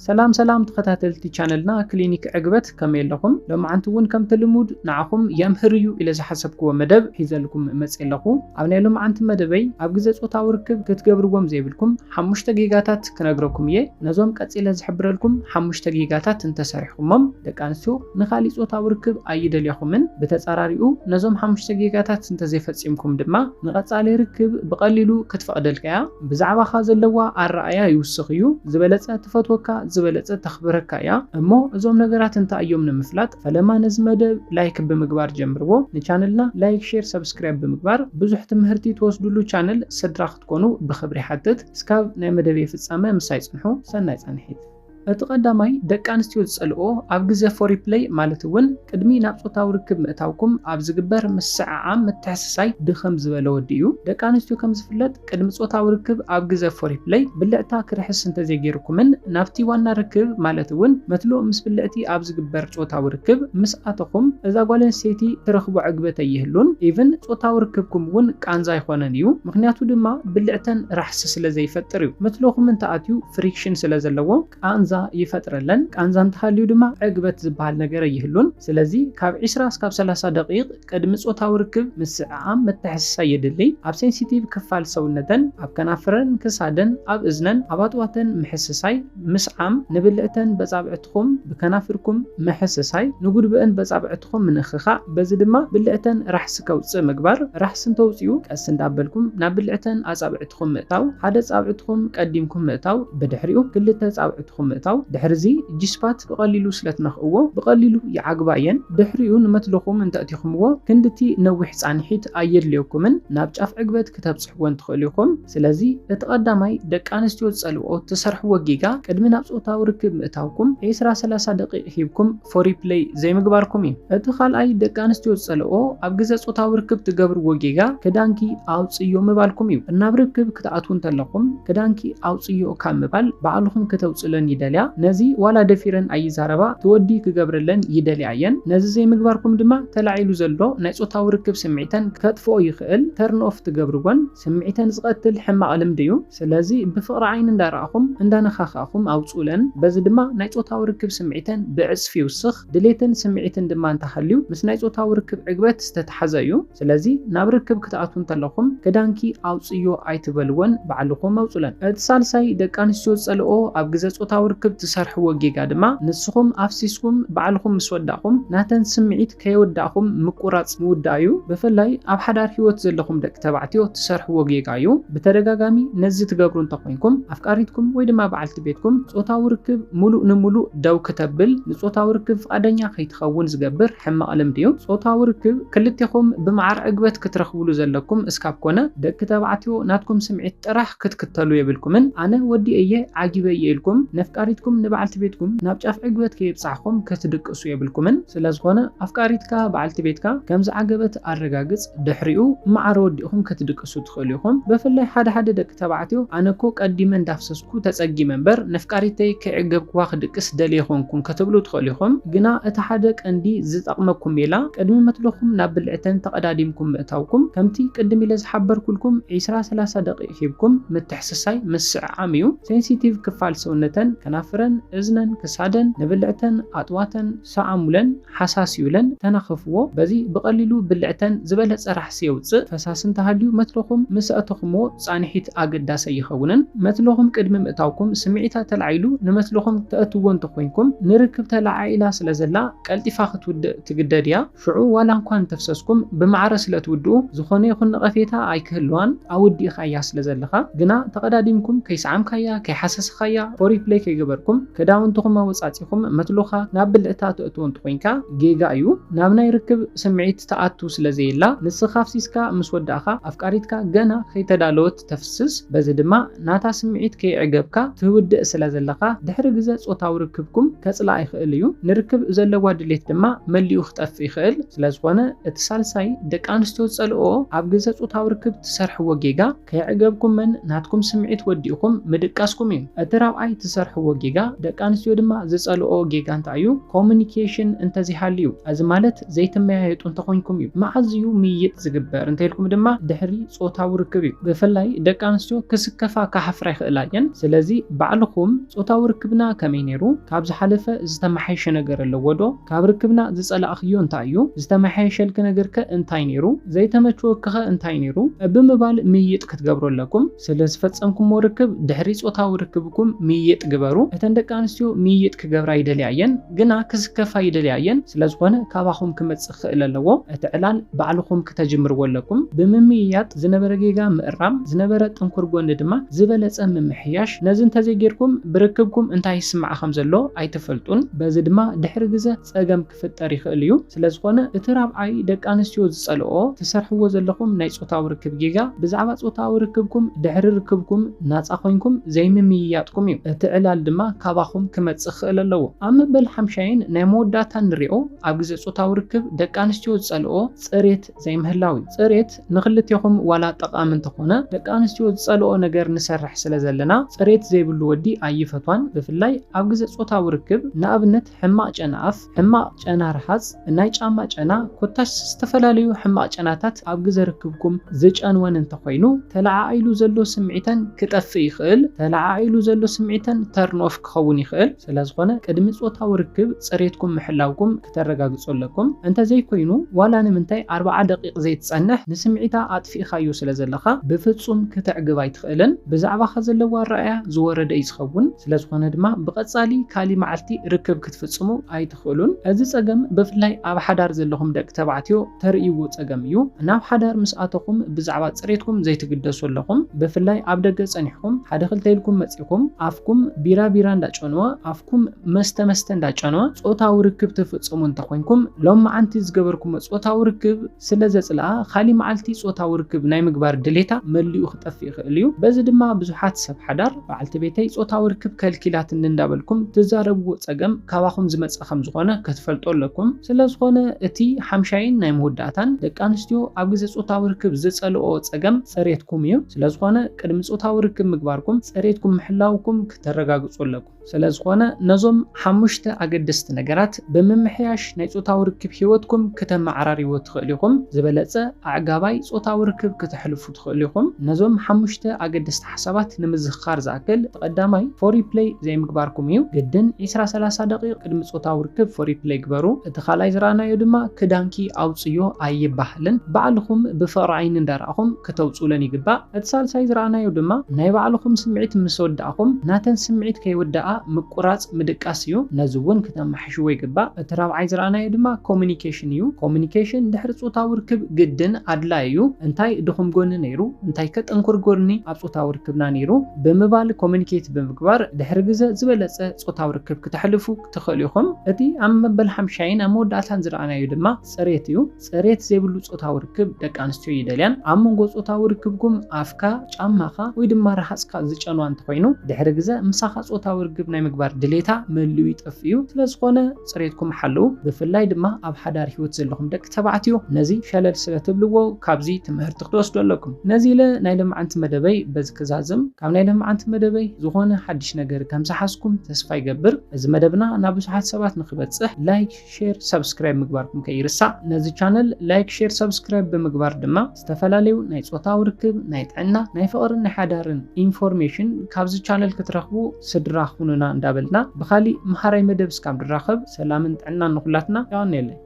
ሰላም ሰላም ተኸታተልቲ ቻነልና ክሊኒክ ዕግበት፣ ከመይ ኣለኹም? ሎማዓንቲ እውን ከምቲ ልሙድ ንዓኹም የምህር እዩ ኢለ ዝሓሰብክዎ መደብ ሒዘልኩም መፅእ ኣለኹ። ኣብ ናይ ሎማዓንቲ መደበይ ኣብ ግዜ ፆታዊ ርክብ ክትገብርዎም ዘይብልኩም ሓሙሽተ ጌጋታት ክነግረኩም እየ። ነዞም ቀፂለ ዝሕብረልኩም ሓሙሽተ ጌጋታት እንተሰሪሕኩሞም ደቂ ኣንስትዮ ንኻሊእ ፆታዊ ርክብ ኣይደልያኹምን። ብተፃራሪኡ ነዞም ሓሙሽተ ጌጋታት እንተዘይፈፂምኩም ድማ ንቐፃሊ ርክብ ብቐሊሉ ክትፈቕደልካ እያ። ብዛዕባኻ ዘለዋ ኣረኣያ ይውስኽ እዩ። ዝበለፀ ትፈትወካ፣ ዝበለፀ ተኽብረካ እያ። እሞ እዞም ነገራት እንታይ እዮም ንምፍላጥ ፈለማ ነዚ መደብ ላይክ ብምግባር ጀምርዎ። ንቻነልና ላይክ፣ ሼር፣ ሰብስክራይብ ብምግባር ብዙሕ ትምህርቲ ትወስዱሉ ቻነል ስድራ ክትኮኑ ብኽብሪ ይሓትት። እስካብ ናይ መደበይ ፍጻመ ምሳይ ጽንሑ። ሰናይ ጻንሒት። እቲ ቀዳማይ ደቂ ኣንስትዮ ዝጸልኦ ኣብ ግዜ ፎሪፕለይ ማለት እውን ቅድሚ ናብ ጾታዊ ርክብ ምእታውኩም ኣብ ዝግበር ምስዕዓም ምትሕስሳይ ድኸም ዝበለ ወዲ እዩ። ደቂ ኣንስትዮ ከም ዝፍለጥ ቅድሚ ጾታዊ ርክብ ኣብ ግዜ ፎሪፕለይ ብልዕታ ክርሕስ እንተዘይገይርኩምን ናብቲ ዋና ርክብ ማለት እውን መትሎ ምስ ብልዕቲ ኣብ ዝግበር ጾታዊ ርክብ ምስ ኣተኹም እዛ ጓል ኣንስተይቲ ትረኽቦ ዕግበት ኣይህሉን። ኢቭን ጾታዊ ርክብኩም እውን ቃንዛ ኣይኾነን እዩ። ምኽንያቱ ድማ ብልዕተን ራሕሲ ስለ ዘይፈጥር እዩ። መትሎኹም እንተኣትዩ ፍሪክሽን ስለ ዘለዎ ቃንዛ ይፈጥረለን። ቃንዛ እንተሃልዩ ድማ ዕግበት ዝበሃል ነገር ኣይህሉን። ስለዚ ካብ ዒስራ እስካብ ሰላሳ ደቂቕ ቅድሚ ጾታዊ ርክብ ምስዕዓም ምትሕስሳይ የድሊ። ኣብ ሴንሲቲቭ ክፋል ሰውነተን፣ ኣብ ከናፍረን፣ ክሳደን፣ ኣብ እዝነን፣ ኣብ ኣጥዋተን ምሕስሳይ፣ ምስዓም፣ ንብልዕተን በጻብዕትኹም ብከናፍርኩም ምሕስሳይ፣ ንጉድበአን በጻብዕትኹም ምንኽኻእ፣ በዚ ድማ ብልዕተን ራሕሲ ከውጽእ ምግባር። ራሕሲ እንተውጽኡ ቀስ እንዳበልኩም ናብ ብልዕተን ኣጻብዕትኹም ምእታው፣ ሓደ ጻብዕትኹም ቀዲምኩም ምእታው፣ ብድሕሪኡ ክልተ ጻብዕትኹም ምእታው። ድሕርዚ ጂስፓት ብቐሊሉ ስለ ትነኽእዎ ብቐሊሉ ይዓግባ እየን። ድሕሪኡ ንመትልኹም እንተእቲኹምዎ ክንድቲ ነዊሕ ጻንሒት ኣየድልየኩምን፣ ናብ ጫፍ ዕግበት ክተብጽሕዎን ትኽእሉ ኢኹም። ስለዚ እቲ ቀዳማይ ደቂ ኣንስትዮ ዝጸልኦ ትሰርሕዎ ጌጋ ቅድሚ ናብ ጾታዊ ርክብ ምእታውኩም ዒስራ ሰላሳ ደቂቕ ሂብኩም ፎሪፕለይ ዘይምግባርኩም እዩ። እቲ ካልኣይ ደቂ ኣንስትዮ ዝጸልኦ ኣብ ግዜ ጾታዊ ርክብ ትገብርዎ ጌጋ ክዳንኪ ኣውጽዮ ምባልኩም እዩ። ናብ ርክብ ክትኣትዉ እንተለኹም ክዳንኪ ኣውጽዮ ካብ ምባል ባዕልኹም ክተውጽለን ይደልያ። ነዚ ዋላ ደፊረን ኣይዛረባ፣ ትወዲ ክገብረለን ይደልያ እየን። ነዚ ዘይምግባርኩም ድማ ተላዒሉ ዘሎ ናይ ጾታዊ ርክብ ስምዒተን ከጥፍኦ ይኽእል። ተርን ኦፍ ትገብርወን። ስምዒተን ዝቐትል ሕማቕ ልምዲ እዩ። ስለዚ ብፍቕሪ ዓይኒ እንዳረኣኹም እንዳነኻኻእኹም ኣውጽኡለን። በዚ ድማ ናይ ጾታዊ ርክብ ስምዒተን ብዕጽፊ ይውስኽ። ድሌትን ስምዒትን ድማ እንተሃልዩ ምስ ናይ ጾታዊ ርክብ ዕግበት ዝተተሓዘ እዩ። ስለዚ ናብ ርክብ ክትኣትዉ እንተለኹም ክዳንኪ ኣውጽዮ ኣይትበልወን፣ ባዕልኹም ኣውጹለን። እቲ ሳልሳይ ደቂ ኣንስትዮ ዝጸልኦ ኣብ ግዜ ጾታዊ ርክብ ትሰርሕዎ ጌጋ ድማ ንስኹም ኣፍሲስኩም ባዕልኹም ምስ ወዳእኹም ናተን ስምዒት ከየወዳእኹም ምቁራጽ ምውዳእ እዩ። ብፍላይ ኣብ ሓዳር ህይወት ዘለኹም ደቂ ተባዕትዮ ትሰርሕዎ ጌጋ እዩ። ብተደጋጋሚ ነዚ ትገብሩ እንተኾይንኩም ኣፍቃሪትኩም ወይ ድማ በዓልቲ ቤትኩም ጾታዊ ርክብ ሙሉእ ንሙሉእ ደው ክተብል ንጾታዊ ርክብ ፍቓደኛ ከይትኸውን ዝገብር ሕማቕ ልምዲ እዩ። ጾታዊ ርክብ ክልቴኹም ብማዕረ ዕግበት ክትረኽብሉ ዘለኩም እስካብ ኮነ ደቂ ተባዕትዮ ናትኩም ስምዒት ጥራሕ ክትክተሉ የብልኩምን። ኣነ ወዲ እየ ዓጊበ እየ ኢልኩም ነፍቃሪትኩም ንበዓልቲ ቤትኩም ናብ ጫፍ ዕግበት ከየብጻሕኹም ክትድቅሱ የብልኩምን። ስለ ዝኾነ ኣፍቃሪትካ በዓልቲ ቤትካ ከም ዝዓገበት ኣረጋግጽ። ድሕሪኡ ማዕረ ወዲእኹም ክትድቅሱ ትኽእሉ ኢኹም። ብፍላይ ሓደ ሓደ ደቂ ተባዕትዮ ኣነ እኮ ቀዲመ እንዳፍሰስኩ ተጸጊመ እምበር ነፍቃሪተይ ከይዕገብክዋ ክድቅስ ደልየ ኮንኩን ክትብሉ ትኽእሉ ኢኹም። ግና እቲ ሓደ ቀንዲ ዝጠቕመኩም ሜላ ቅድሚ መትለኹም ናብ ብልዕተን ተቐዳዲምኩም ምእታውኩም ከምቲ ቅድም ኢለ ዝሓበርኩልኩም ዒስራ ሰላሳ ደቂቕ ሂብኩም ምትሕስሳይ ምስዕዓም እዩ። ሴንሲቲቭ ክፋል ሰውነተን ከናፍረን፣ እዝነን፣ ክሳደን፣ ንብልዕተን፣ ኣጥዋተን፣ ሰዓሙለን፣ ሓሳስዩለን፣ ተናኸፍዎ። በዚ ብቐሊሉ ብልዕተን ዝበለጸ ራሕሲ የውጽእ። ፈሳሲ እንተሃልዩ መትለኹም ምስ ኣእተኹምዎ ጻንሒት ኣገዳሲ ኣይኸውንን። መትለኹም ቅድሚ ምእታውኩም ስምዒታ ተላዒሉ ንመትለኹም ተእትዎ እንተኾይንኩም ንርክብ ተለዓዒላ ስለ ዘላ ቀልጢፋ ክትውድእ ትግደድ እያ። ሽዑ ዋላ እንኳ እንተፍሰስኩም ብማዕረ ስለ ትውድኡ ዝኾነ ይኹን ነቐፌታ ኣይክህልዋን። ኣውዲእኻያ ስለ ዘለኻ ግና ተቐዳዲምኩም ከይሰዓምካያ ከይሓሰስኻያ ፎሪፕለይ ከይገበርኩም ክዳውንትኹም ኣወጻጺኹም መትሎኻ ናብ ብልዕታ ተእትዎ እንተኾይንካ ጌጋ እዩ። ናብ ናይ ርክብ ስምዒት ትኣቱ ስለ ዘየላ ንስኻ ኣፍሲስካ ምስ ወዳእኻ ኣፍቃሪትካ ገና ከይተዳለወት ተፍስስ። በዚ ድማ ናታ ስምዒት ከየዕገብካ ትውድእ ስለ ዘለኻ ድሕሪ ግዘ ጾታዊ ርክብኩም ከጽልኣ ይኽእል እዩ። ንርክብ ዘለዋ ድሌት ድማ መሊኡ ክጠፍእ ይኽእል። ስለ ዝኾነ እቲ ሳልሳይ ደቂ ኣንስትዮ ዝጸልኦ ኣብ ግዘ ጾታዊ ርክብ ትሰርሕዎ ጌጋ ከየዕገብኩምን ናትኩም ስምዒት ወዲእኹም ምድቃስኩም እዩ። እቲ ራብዓይ ትሰርሕዎ ጌጋ፣ ደቂ ኣንስትዮ ድማ ዝጸልኦ ጌጋ እንታይ እዩ? ኮሙኒኬሽን እንተዘይሃልዩ፣ እዚ ማለት ዘይትመያየጡ እንተኾይንኩም እዩ። መዓዝ እዩ ምይይጥ ዝግበር እንተኢልኩም ድማ ድሕሪ ጾታዊ ርክብ እዩ። ብፍላይ ደቂ ኣንስትዮ ክስከፋ ክሓፍራ ይኽእላ እየን። ስለዚ ባዕልኹም ጾታዊ ርክብና ከመይ ነይሩ? ካብ ዝሓለፈ ዝተመሓየሸ ነገር ኣለዎ ዶ? ካብ ርክብና ዝጸላእኽዮ እንታይ እዩ? ዝተመሓየሸልኪ ነገርከ እንታይ ነይሩ? ዘይተመችወክኸ እንታይ ነይሩ? ብምባል ምይይጥ ክትገብሩ ኣለኩም። ስለ ዝፈጸምኩሞ ርክብ ድሕሪ ጾታዊ ርክብኩም ምይይጥ ግበሩ። እተን ደቂ ኣንስትዮ ምይይጥ ክገብራ ይደልያ እየን፣ ግና ክስከፋ ይደልያ እየን። ስለ ዝኾነ ካባኹም ክመጽእ ክኽእል ኣለዎ። እቲ ዕላል ባዕልኹም ክተጅምርዎ ኣለኩም። ብምምይያጥ ዝነበረ ጌጋ ምእራም፣ ዝነበረ ጥንኩር ጎኒ ድማ ዝበለጸ ምምሕያሽ። ነዚ እንተዘይጌርኩም ብርክብኩም እንታይ ይስማዓ ከም ዘሎ ኣይትፈልጡን። በዚ ድማ ድሕሪ ግዘ ጸገም ክፍጠር ይኽእል እዩ። ስለ ዝኾነ እቲ ራብዓይ ደቂ ኣንስትዮ ዝጸልኦ ትሰርሕዎ ዘለኹም ናይ ጾታዊ ርክብ ጌጋ ብዛዕባ ጾታዊ ርክብኩም ድሕሪ ርክብኩም ናጻ ኮይንኩም ዘይምምይያጥኩም እዩ። እቲ ዕላል ድማ ካባኹም ክመጽእ ክኽእል ኣለዎ። ኣብ መበል ሓምሻይን ናይ መወዳእታ ንሪኦ ኣብ ግዜ ጾታዊ ርክብ ደቂ ኣንስትዮ ዝጸልኦ ጽሬት ዘይምህላው እዩ። ጽሬት ንኽልቴኹም ዋላ ጠቓሚ እንተኾነ፣ ደቂ ኣንስትዮ ዝጸልኦ ነገር ንሰርሕ ስለ ዘለና፣ ጽሬት ዘይብሉ ወዲ ኣይፈትዋን። ብፍላይ ኣብ ግዜ ጾታዊ ርክብ፣ ንኣብነት ሕማቕ ጨና ኣፍ፣ ሕማቕ ጨና ርሃጽ፣ ናይ ጫማ ጨና፣ ኮታስ ዝተፈላለዩ ሕማቕ ጨናታት ኣብ ግዜ ርክብኩም ዝጨንወን እንተኾይኑ፣ ተለዓዒሉ ዘሎ ስምዒተን ክጠፍእ ይኽእል። ተለዓዒሉ ዘሎ ስምዒተን ተርን ኦፍ ክኸውን ይኽእል። ስለ ዝኾነ፣ ቅድሚ ጾታዊ ርክብ ጽሬትኩም ምሕላውኩም ክተረጋግጹ ኣለኩም። እንተዘይኮይኑ፣ ዋላ ንምንታይ ኣርብዓ ደቂቕ ዘይትጸንሕ ንስምዒታ ኣጥፊእኻዮ ስለ ዘለኻ፣ ብፍጹም ክተዕግብ ኣይትኽእልን። ብዛዕባኻ ዘለዎ ኣረኣእያ ዝወረደ እዩ ዝኸውን። ስለ ዝኾነ ድማ፣ ብቐጻሊ ካሊ መዓልቲ ርክብ ክትፍጽሙ ኣይትኽእሉን። እዚ ጸገም ብፍላይ ኣብ ሓዳር ዘለኹም ደቂ ተባዕትዮ ተርእይዎ ጸገም እዩ። ናብ ሓዳር ምስ ኣተኹም ብዛዕባ ጽሬትኩም ዘይትግደሱ ኣለኹም። ብፍላይ ኣብ ደገ ጸኒሕኩም ሓደ ክልተ ኢልኩም መጺኹም ኣፍኩም ቢራቢራ እንዳጨነወ፣ ኣፍኩም መስተ መስተ እንዳጨነወ ጾታዊ ርክብ ትፍጽሙ እንተኾይንኩም፣ ሎማዓንቲ ዝገበርኩሞ ጾታዊ ርክብ ስለ ዘጽልኣ፣ ካሊ መዓልቲ ጾታዊ ርክብ ናይ ምግባር ድሌታ መሊኡ ክጠፍእ ይኽእል እዩ። በዚ ድማ ብዙሓት ሰብ ሓዳር በዓልቲ ቤተይ ጾታዊ ርክብ ከልኪላትኒ እንዳበልኩም ትዛረብዎ ጸገም ካባኹም ዝመጽእ ከም ዝኾነ ክትፈልጡ ኣለኩም። ስለ ዝኾነ እቲ ሓምሻይን ናይ መወዳእታን ደቂ ኣንስትዮ ኣብ ግዜ ጾታዊ ርክብ ዝጸልኦ ጸገም ጽሬትኩም እዩ። ስለ ዝኾነ ቅድሚ ጾታዊ ርክብ ምግባርኩም ጽሬትኩም ምሕላውኩም ክተረጋግጹ ኣለኩም። ስለ ዝኾነ ነዞም ሓሙሽተ ኣገደስቲ ነገራት ብምምሕያሽ ናይ ጾታዊ ርክብ ህይወትኩም ክተመዓራርይዎ ትኽእሉ ኢኹም። ዝበለጸ ኣዕጋባይ ጾታዊ ርክብ ክተሕልፉ ትኽእሉ ኢኹም። ነዞም ሓሙሽተ ኣገደስቲ ሓሳባት ንምዝኽኻር ዝኣክል፣ እቲ ቀዳማይ ፎሪፕለይ ዘይምግባርኩም እዩ። ግድን ዒስራ ሰላሳ ደቂቕ ቅድሚ ጾታዊ ርክብ ፎሪፕለይ ግበሩ። እቲ ካልኣይ ዝረኣናዮ ድማ ክዳንኪ ኣውጽዮ ኣይበሃልን። ባዕልኹም ብፍቕሪ ዓይኒ እንዳረኣኹም ክተውጽኡለን ይግባእ። እቲ ሳልሳይ ዝረኣናዮ ድማ ናይ ባዕልኹም ስምዒት ምስ ወዳእኹም ናተን ስምዒት ከይወዳኣ ምቁራጽ ምድቃስ እዩ። ነዚ እውን ክተመሓይሽዎ ይግባእ። እቲ ራብዓይ ዝረኣናዮ ድማ ኮሙኒኬሽን እዩ። ኮሙኒኬሽን ድሕሪ ጾታዊ ርክብ ግድን ኣድላዪ እዩ። እንታይ ድኹም ጎኒ ነይሩ? እንታይ ከ ጥንኩር ጎኒ ኣብ ጾታዊ ርክብና ነይሩ? ብምባል ኮሙኒኬት ብምግባር ድሕሪ ግዘ ዝበለጸ ጾታዊ ርክብ ክተሕልፉ ትኽእሉ ኢኹም። እቲ ኣብ መበል ሓምሻይን ኣብ መወዳእታን ዝረኣናዮ ድማ ጽሬት እዩ። ጽሬት ዘይብሉ ጾታዊ ርክብ ደቂ ኣንስትዮ ይደልያን። ኣብ መንጎ ጾታዊ ርክብኩም ኣፍካ፣ ጫማኻ ወይ ድማ ረሃጽካ ዝጨንዋ እንተኾይኑ፣ ድሕሪ ግዘ ምሳኻ ጾታዊ ርክብ ናይ ምግባር ድሌታ መሊኡ ይጠፍእ እዩ። ስለ ዝኾነ ጽሬትኩም ሓልዉ። ብፍላይ ድማ ኣብ ሓዳር ህይወት ዘለኹም ደቂ ተባዕትዮ ነዚ ሸለል ስለ ትብልዎ ካብዚ ትምህርቲ ክትወስዱ ኣለኩም። ነዚ ኢለ ናይ ሎምዓንቲ መደበይ በዚ ክዛዝም። ካብ ናይ ሎምዓንቲ መደበይ ዝኾነ ሓድሽ ነገር ከም ዝሓዝኩም ተስፋ ይገብር። እዚ መደብና ናብ ብዙሓት ሰባት ንክበጽሕ ላይክ፣ ሼር፣ ሰብስክራይብ ምግባርኩም ከይርሳዕ። ነዚ ቻነል ላይክ፣ ሼር፣ ሰብስክራይብ ብምግባር ድማ ዝተፈላለዩ ናይ ጾታዊ ርክብ፣ ናይ ጥዕና፣ ናይ ፍቕርን ናይ ሓዳርን ኢንፎርሜሽን ካብዚ ቻነል ክትረኽቡ ስድራ ኩኑና እንዳበልና፣ ብኻሊእ መሃራይ መደብ እስካብ ንራኸብ ሰላምን ጥዕናን ንኹላትና። የቐንየለይ።